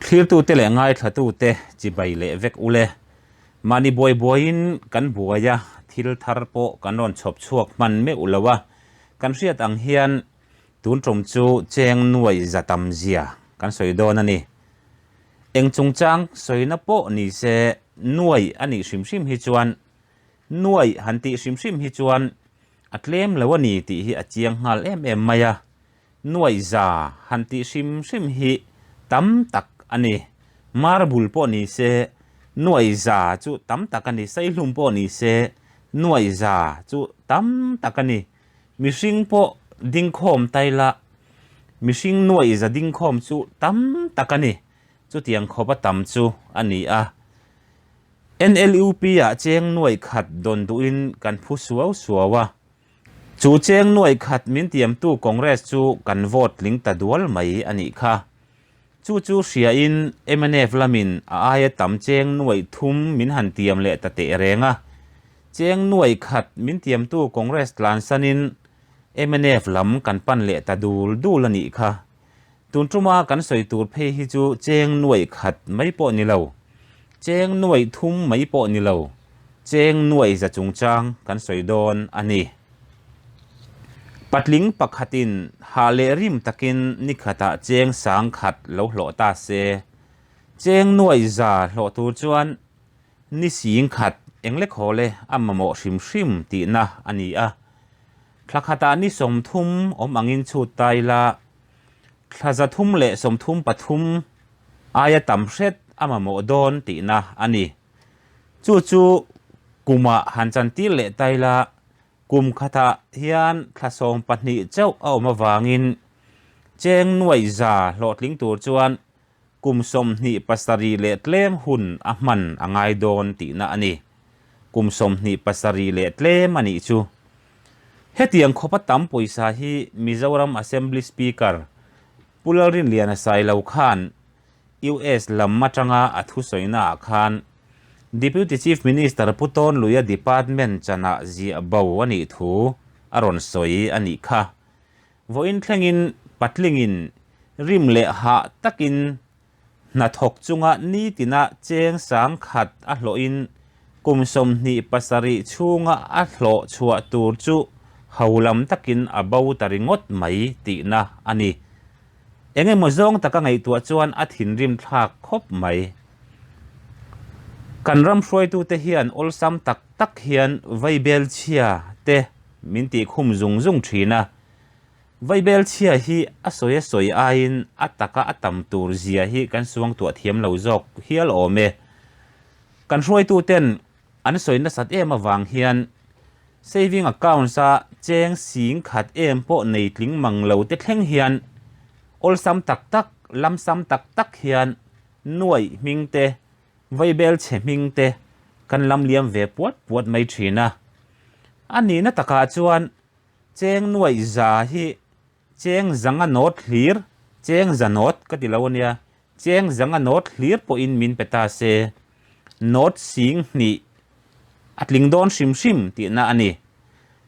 Thlirtute leh ngaithlatute chibai leh vek ule. Mahni buai buaiin kan buai a, thil thar pawh kan rawn chhawp chhuak hman meuh lo a. Kan hriat ang hian tun tum chu cheng nuai za tam zia kan sawi dawn a ni. Eng chungchang sawina pawh ni se nuai a nih hrim hrim hi chuan nuai han tih hrim hrim hi chuan a tlem lo a ni tih hi a chiang nghal em em mai a. Nuaih za han tih hrim hrim hi tam tak a ni. Marble pawh ni se, nuaih za chu tam tak a ni. Saihlum pawh ni se, nuaih za chu tam tak a ni. Mihring pawh dingkhawm ta ila, mihring nuaih za dingkhawm chu tam tak a ni. Chutiang khawp a tam chu a ni a. NLUP ah cheng nuaih khat dawn duhin kan phu suau suau a. Chu cheng nuaih khat min tiamtu Congress chu kan vote tling ta dual mai a nih kha. Chu chu hriain mnf lamin a aia tam cheng nuaih thum min han tiam leh ta teh reng a. Cheng nuaih khat min tiamtu Congress tlansanin mnf lam kan pan leh ta dul dul a nih kha. Tun tuma kan sawi tur phei hi chu cheng nuaih khat mai pawh ni lo, cheng nuaih thum mai pawh ni lo, cheng nuaih za chungchang kan sawi dawn a ni. Patling pakhatin hah leh rim takin ni khatah cheng sang khat lo hlawh ta se, cheng nuaih za hlawh tur chuan ni sing khat englekhawl e a mamawh hrim hrim tihna a ni a. Thla khatah ni 30 awm angin chhut ta ila, thla 333 aia tam hret a mamawh dawn tihna a ni. Chu chu kumah han chantir leh ta ila, kum khatah hian thla 12 chauh a awm avangin cheng nuaih za hlawhtling tur chuan kum 27 leh tlem hun a hman a ngai dawn tihna a ni. Kum 27 leh tlem a nih chu. Hetiang khawpa tam pawisa hi Mizoram Assembly Speaker Pu Lalrinliana Sailo khan US lam atanga a thusawinaah khan Deputy Chief Minister Pu Tawnluia Department chanah ziah bo a nih thu a rawn sawi a nih kha. Vawiin thlengin patlingin rim leh hah takin hnathawk chunga nitina cheng sang khat a hlawhin kum 27 chhunga a hlawh chhuah tur chu holam takin a bo ta ringawt mai tihna a ni. Eng emaw zawng taka ngaihtuah chuan a thinrim thlak khawp mai. Kan ram hruaitute hian awlsam tak tak hian vaibel chhia te min tih khum zung zung thin a. Vaibel chhia hi a sawi a sawi aiin a taka a tam tur zia hi kan suangtuah thiam lo zawk hial awm e. Kan hruaituten an sawi nasat em avang hian saving accounts a cheng sing khat em pawh nei tling mang lo te thleng hian awlsam tak tak, lamsam tak tak hian nuaih hming te, Vaibel chhe hming te kan lam liam ve puat puat mai thin a. A nihna takah chuan cheng nuaih za hi cheng zanga nawt hlir, cheng za nawt ka ti lo a nia, cheng zanga nawt hlir pawhin min pe ta se, nawt sing hnih a tling dawn hrim hrim tihna a ni.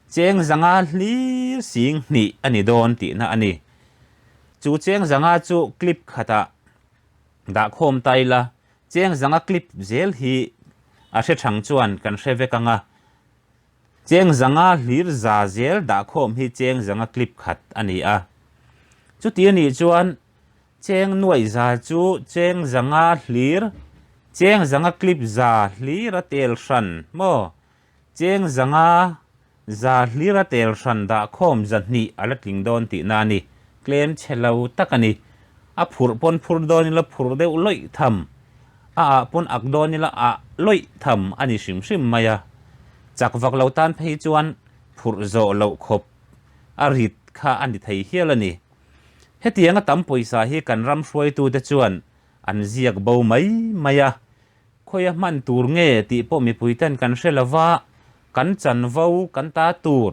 Cheng zanga hlir sing hnih a ni dawn tihna a ni. Chu cheng zanga chu clip khatah Dah khawm ta ila, cheng zanga clip zel hi a hre thang chuan kan hre vek ang a. Cheng zanga hlir za zel dah khawm hi cheng zanga clip khat a ni a. Chuti a nih chuan cheng nuaih za chu cheng zanga hlir, cheng zanga clip za hlir a tel hran maw? Cheng zanga za hlira tel hran dah khawm 200 a la tling dawn tihna a ni. Tlem chhe lo tak a ni. A phurh pawn phur dawn ila phur deuh lawih tham, a ah pawn ak dawn ila ah lawih tham a ni hrim hrim mai a. Chak vak lo tan phei chuan phurh zawh loh khawp a rit kha a ni thei hial a ni. Hetianga tam pawisa hi kan ram hruaitute chuan an ziak bo mai mai a. Khawia hman tur nge tih pawh mipui ten kan hre lo va, kan chanvo kan ta tur,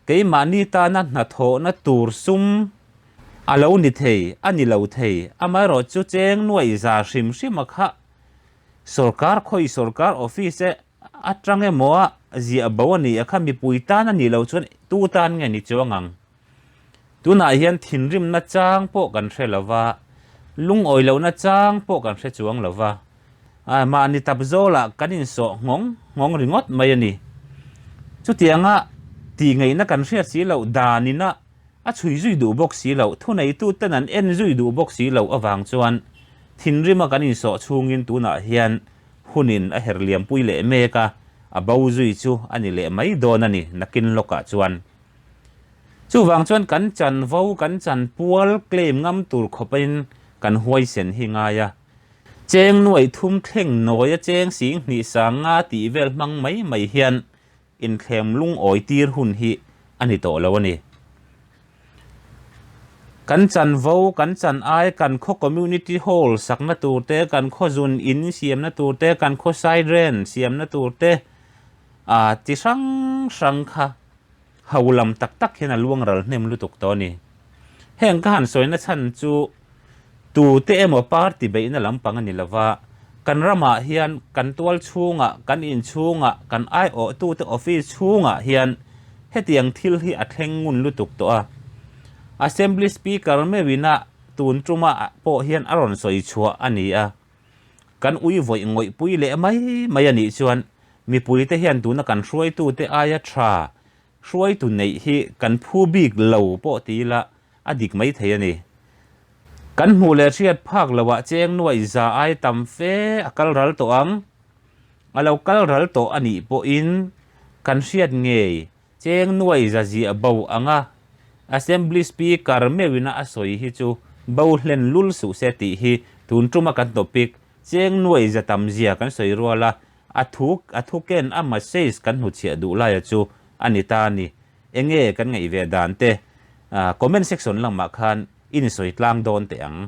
keimahni tana hnathawhna tur sum a lo ni thei, a ni lo thei. Amaherawh chu cheng nuaih za hrim hrim a kha sorkar khawi sorkar office e atang emaw a ziah bo a ni a kha mipui tan a nih loh chuan tu tan nge ni chuang ang. Tunah hian thinrimna chang pawh kan hre lo va, Lungawi lohna chang pawh kan hre chuang lo va, mahni tap zawlah kan insawh nghawng nghawng ringawt mai a ni. Chutianga tihngaihna kan hriat si loh danina a chhui zui duh bawk si loh, thuneituten an en zui duh bawk si loh avang chuan thinrima kan insawh chhungin tunah hian hunin a her liampui leh mek a, a bo zui chu a ni leh mai dawn a ni nakin lawkah chuan. Chuvang chuan kan chanvo, kan chanpual claim ngam tur khawpin kan huaisen hi ngai a. Cheng nuaih thum thleng nawia cheng sing hnih sang nga tih vel hmang mai mai hian inthlem lungawi tir hun hi a ni tawh lo a ni. Kan chanvo, kan chan ai, kan khaw community hall sakna tur te, kan khaw zun in siamna tur te, kan khaw siren siamna tur te, ah chi hrang hrang kha ho lam tak tak hian a luang ral hnem lutuk tawh a ni. Heng ka han sawina chhan chu tute emaw party beihna lampang a ni lova, kan ramah hian kan tual chhungah, kan in chhungah, kan aiawhtute office chhungah hian hetiang thil hi a thleng ngun lutuk tawh a. Assembly Speaker meuhina tun tuma pawh hian a rawn sawi chhuah a ni a. Kan ui vawih ngawih pui leh mai mai a nih chuan mipuite hian tuna kan hruaitute aia tha hruaitu neih hi kan phu bik lo pawh ti ila a dik mai thei a ni. Kan hmuh leh hriat phak loah cheng nuaih za ai tam fe a kal ral tawh ang. A lo kal ral tawh a nih pawhin kan hriat ngei Cheng nuai za ziah bo anga Assembly Speaker meuhina a sawi hi chu bo hlen lul suh se tih hi tun tuma kan topic cheng nuai za tam zia kan sawi rual a, a thu a thu ken a message kan hnuchhiah duh laia chu a ni ta a ni. Enge kan ngaih ve dan te comment section lamah khan insawi tlang dawn teh ang.